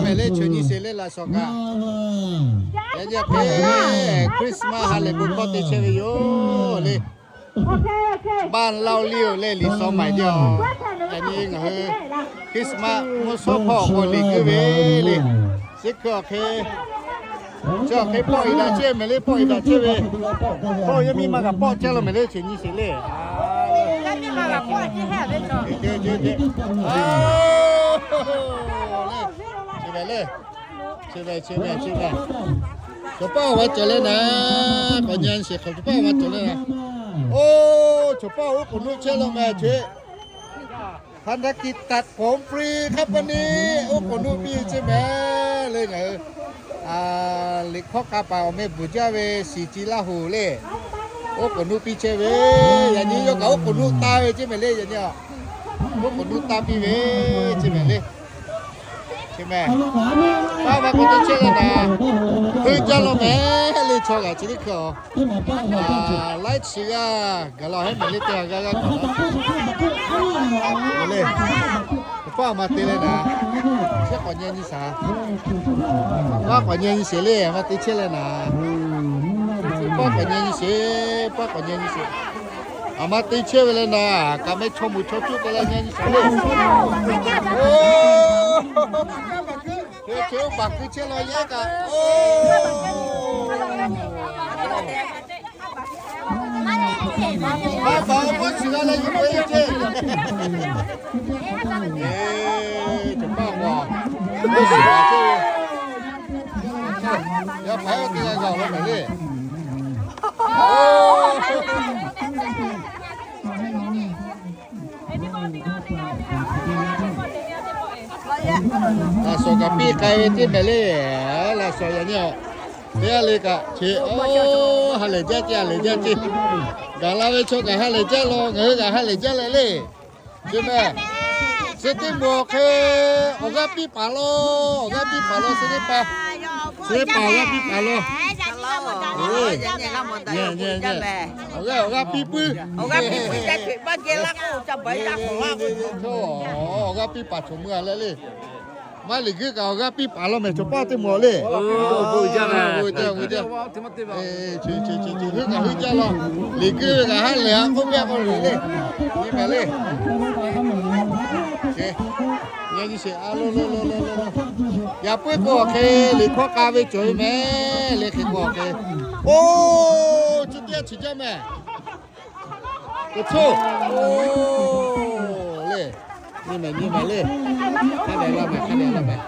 Mehˍ le, chaw nyi sheˍ le laꞈ shawˍ kaꞈ. Yaꞈ nyi hk'e Christmas ha lehˬ bon hkawˇ te chehˇ ve yoˬ le. Baˆ laˇ-oˆ liˇ-oˆ leh liꞈ shaw maiˍ jaˇ-oˬ. Yaꞈ nyi ngaˬ hui Christmas mvuhˇ shawˉ hpawˇ awˬ hk'aw liꞈ guiˇ ve le. Chi hkui awˬ hk'e, chi awˬ hk'e pawˆ iˍ daꞈ chehˇ mehˍ le, pawˆ iˍ daꞈ chehˇ ve. Hk'oˆ yaˇ miˇ ma kaꞈ pawˆ chehˇ la mehˍ le, chaw nyi sheˍ le. Chi ve le, chi ve, chi ve, chi ve. Chaw paˇ awˬ ma cawˬ leh naˍ, k'awꞈ nyi sheˍ hk'aˬ chaw paˇ awˬ ma cawˬ leh naˍ. Oˇ, chaw paˇ oˉ k'oˍ nuˆ chehˇ la mehˍ che. Hk'aˬ htaˇ kiꞈ taꞈ k'oˍ pui hk'a pa ni, oˉ k'oˍ nuˆ piˇ ve ceˇ mehˍ le ngaˬ hui. Liꞈ hkawˇ k'a paˍ awˬ meh bvuhˬ jaˇ ve shiˍ ci laˇ hoˍ le. Oˉ k'oˍ nuˆ piˇ chehˇ ve, yaꞈ nyi yawˇ kaꞈ oˉ k'oˍ nuˆ taˇ ve ceˇ mehˍ le, yaꞈ nyi oˉ k'oˍ nuˆ taˇ piˇ ve ceˇ mehˍ le. Chi mehˍ, paˇ ma k'oˆ teˇ chehˇ leh naˍ, heuˆ jaˇ law mehˍ le chaw g'aꞈ chi teˇ hkui-oˬ. Laiˉ chi g'aˇ gaˬ la hehˉ mehˍ le teˇ ha g'aˇ g'aˇ kaꞈ la. Le, paˇ ma te leh naˍ, chehˇ k'awꞈ nyi nyi shaˍ. Paˇ k'awꞈ nyi nyi sheˍ le, a ma te chehˇ leh naˍ. Paˇ k'awꞈ nyi nyi sheˍ, paˇ k'awꞈ nyi nyi sheˍ. A ma te chehˇ ve leh naˍ, kaꞈ meh chaw moˍ chaw cuˇ te leh nyi nyi sheˍ le. Oˇ, hk'e hk'e oˇ baˬ keu chehˇ law yaˇ kaꞈ. Oˇ, a baˬ awˬ hpawˇ shiˍ la leh yuˬ k'ai ceˇ. Eˬ, cawˬ paˇ k'o, oˇ shiˍ la ceˇ. Yaˇ hpaˍ yaˇ te g'a gaˬ la mehˍ le. Laꞈ shawnˍ kaꞈ piˇ k'ai ve teˇ mehˍ le. Laꞈ shawnˍ yaꞈ nyi-oˬ, teˇ g'aˇ le kaꞈ che, oˇ, ha lehˬ jaˇ ceˇ, ha lehˬ jaˇ ceˇ. Gaˬ la ve chaw kaꞈ ha lehˬ jaˇ law, ngaˬ hui kaꞈ ha lehˬ jaˇ leh le. Chi mehˍ, chi teˇ moˍ hk'e awˬ g'aˇ piˇ paˍ law, awˬ g'aˇ piˇ paˍ law, chi teˇ pa, chi teˇ pa awˬ g'aˇ piˇ paˍ law. Awˬ g'aˇ, awˬ g'aˇ piˇ puiˉ. Awˬ g'aˇ piˇ paˍ cawˬ mui a leh le. Maˇ liꞈ guiˇ kaꞈ awˬ g'aˇ piˇ paˍ law mehˍ, cawˬ paˇ teˇ moˍ le. Heuˆ kaꞈ heuˆ jaˇ law. Liꞈ guiˇ ve kaꞈ ha lehˬ a k'oˆ piˇ a k'o le le. Nyi mehˍ le. Yaꞈ puiˉ k'o awˬ hk'e liꞈ hkawˇ k'a ve cawˬ ve mehˍ le, hk'e k'o awˬ hk'e. Oˇ, chi teˇ g'aˇ chi jaˇ mehˍ. Oˇ, le. Nyi mehˍ, nyi mehˍ le. Hk'a dehꞈ la mehˍ, hk'a dehꞈ la mehˍ.